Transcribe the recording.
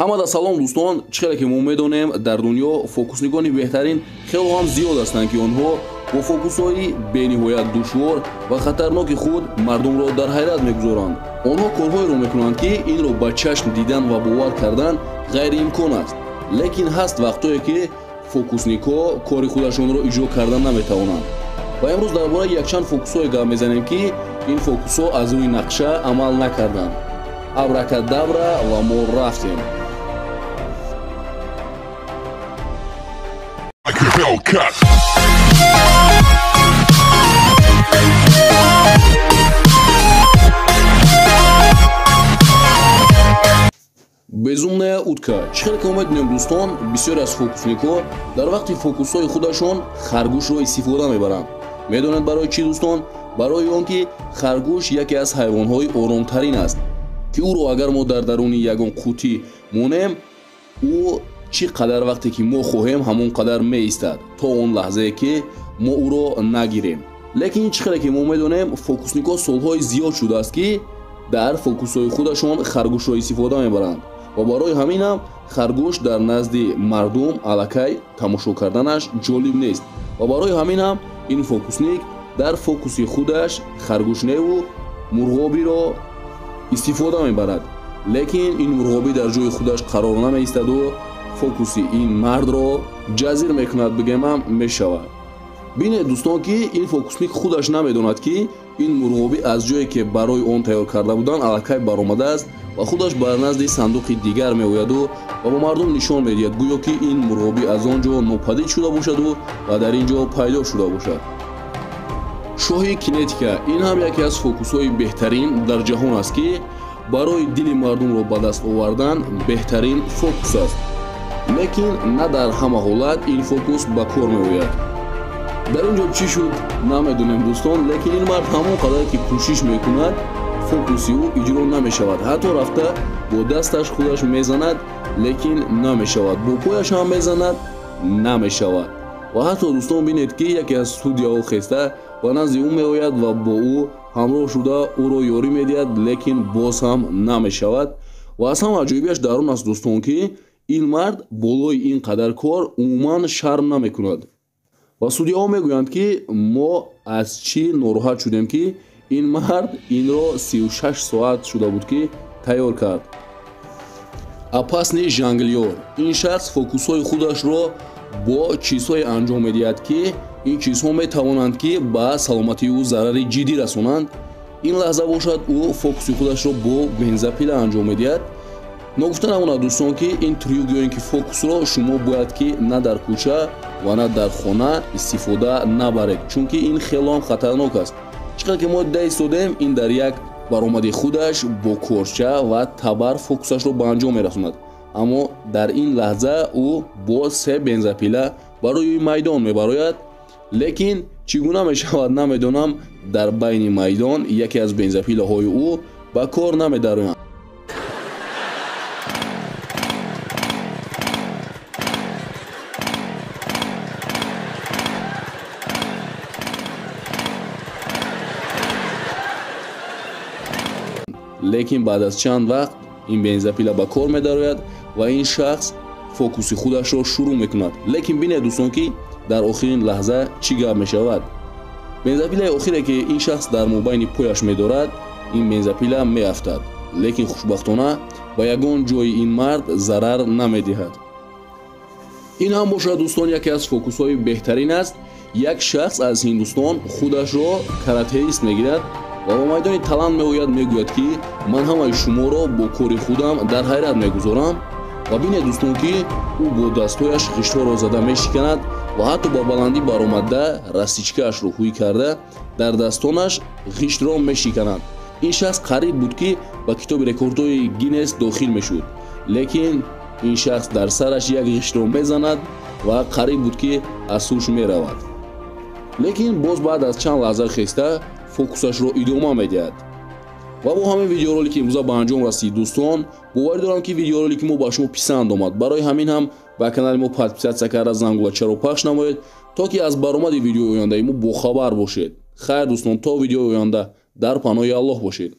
Ҳамада салом дӯстон, чӣ хеле ки мо медонем, дар дунё фокусникони беҳтарин хело ҳам зиёд ҳастанд, ки онҳо бо фокусҳои бениҳоят душвор ва хатарноки худ мардумро дар ҳайрат мегузоранд. Онҳо корҳоеро мекунанд, ки инро ба чашм дидан ва бовар кардан ғайриимкон аст. Лекин ҳаст вақтое, ки фокусникҳо кори худашонро иҷро кардан наметавонанд. Ва имрӯз дар бораи якчанд фокусҳое гап мезанем, ки ин фокусҳо аз рӯи нақша амал накарданд. Абракадабра ва мо рафтем. Безумная утка. Чӣ хеле ки медонем дӯстон, бисёре аз фокусникҳо дар вақти фокусҳои худашон харгӯшро истифода мебаранд. Медонед барои чӣ дӯстон? Барои он ки харгӯш яке аз ҳайвонҳои оромтарин аст, ки ӯро агар мо дар даруни ягон қутӣ монем, ӯ чӣ қадар вақте ки мо хоҳем ҳамон қадар меистад, то он лаҳзае ки мо ӯро нагирем. Лекин чӣ хеле ки мо медонем, фокусникҳо солҳои зиёд шудааст, ки дар фокусҳои худашон харгӯшро истифода мебаранд ва барои ҳамин ҳам харгӯш дар назди мардум аллакай тамошо карданаш ҷолиб нест ва барои ҳамин ҳам ин фокусник дар фокуси худаш харгӯшневу мурғобиро истифода мебарад. Лекин ин мурғобӣ дар ҷои худаш қарор намеистаду фокуси ин мардро ҷазир мекунад, бигемам мешавад. Бинед дӯстон, ки ин фокусник худаш намедонад, ки ин мурғобӣ аз ҷое ки барои он тайёр карда буданд аллакай баромадааст ва худаш бар назди сандуқи дигар меояду ва ба мардум нишон медиҳад, гӯё ки ин мурғобӣ аз он ҷо нопадид шуда бошаду ва дар ин ҷо пайдо шуда бошад. Шоҳи кинетика. Ин ҳам яке аз фокусҳои беҳтарин дар ҷаҳон аст, ки барои дили мардумро ба даст овардан беҳтарин фокус аст. Лекин на дар ҳама ҳолат ин фокус ба кор меояд. Дар ин ҷо чӣ шуд намедонем дӯстон, лекин ин мард ҳамон қадар ки кӯшиш мекунад, фокуси ӯ иҷро намешавад. Ҳатто рафта бо дасташ худаш мезанад, лекин намешавад. Бо пояш ҳам мезанад, намешавад. Ва ҳатто дӯстон бинед, ки яке аз студияҳо хеста ба назди ӯ меояд ва бо ӯ ҳамроҳ шуда ӯро ёрӣ медиҳад, лекин боз ҳам намешавад. Ва аз ҳама аҷоибиаш дар он аст дӯстон, ки ин мард болои ин қадар кор умуман шарм намекунад. Ва судяҳо мегӯянд, ки мо аз чӣ нороҳат шудем, ки ин мард инро 36 соат шуда буд, ки тайёр кард. Опасный жонглёр. Ин шахс фокусҳои худашро бо чизҳое анҷом медиҳад, ки ин чизҳо метавонанд, ки ба саломатии ӯ зарари ҷиддӣ расонанд. Ин лаҳза бошад, ӯ фокуси худашро бо бензопила анҷом медиҳад. Ногуфта намонад дӯстон, ки ин трюк ё ин ки фокусро шумо бояд ки на дар кӯча ва на дар хона истифода набаред, чунки ин хело ҳам хатарнок аст. Чӣ қадр ки мо дида истодем, ин дар як баромади худаш бо корча ва табар фокусашро ба анҷом мерасонад. Аммо дар ин лаҳза ӯ бо се бензопила ба рӯи майдон мебарояд, лекин чӣ гуна мешавад намедонам, дар байни майдон яке аз бензопилаҳои ӯ ба кор намедароянд. Лекин баъд аз чанд вақт ин бензопила ба кор медарояд ва ин шахс фокуси худашро шурӯъ мекунад. Лекин бинед дӯстон, ки дар охирин лаҳза чӣ гап мешавад. Бензопилаи охире, ки ин шахс дар мобайни пояш медорад, ин бензопила меафтад, лекин хушбахтона ба ягон ҷои ин мард зарар намедиҳад. Ин ҳам бошад дӯстон яке аз фокусҳои беҳтарин аст. Як шахс аз Ҳиндустон худашро каратеист мегирад ва ба майдони талант меояд, мегӯяд, ки ман ҳамаи шуморо бо кори худам дар ҳайрат мегузорам. Ва бинед дӯстон, ки ӯ бо дастҳояш ғиштҳоро зада мешиканад ва ҳатто ба баландӣ баромада растичкаашро ҳуй карда дар дастонаш ғиштро мешиканад. Ин шахс қариб буд, ки ба китоби рекордҳои Гиннес дохил мешуд, лекин ин шахс дар сараш як ғиштро мезанад ва қариб буд, ки аз ҳуш меравад. Лекин боз баъд аз чанд лаҳза хеста фокусашро идома медиҳад. Ва бо ҳамин видеоролики имрӯза ба анҷом расид дӯстон. Боварӣ дорам, ки видеоролики мо ба шумо писанд омад. Барои ҳамин ҳам ба канали мо подписаться карда зангулачаро пахш намоед, то ки аз баромади видеои ояндаи мо бохабар бошед. Хайр дӯстон, то видеои оянда дар паноҳи Аллоҳ бошед.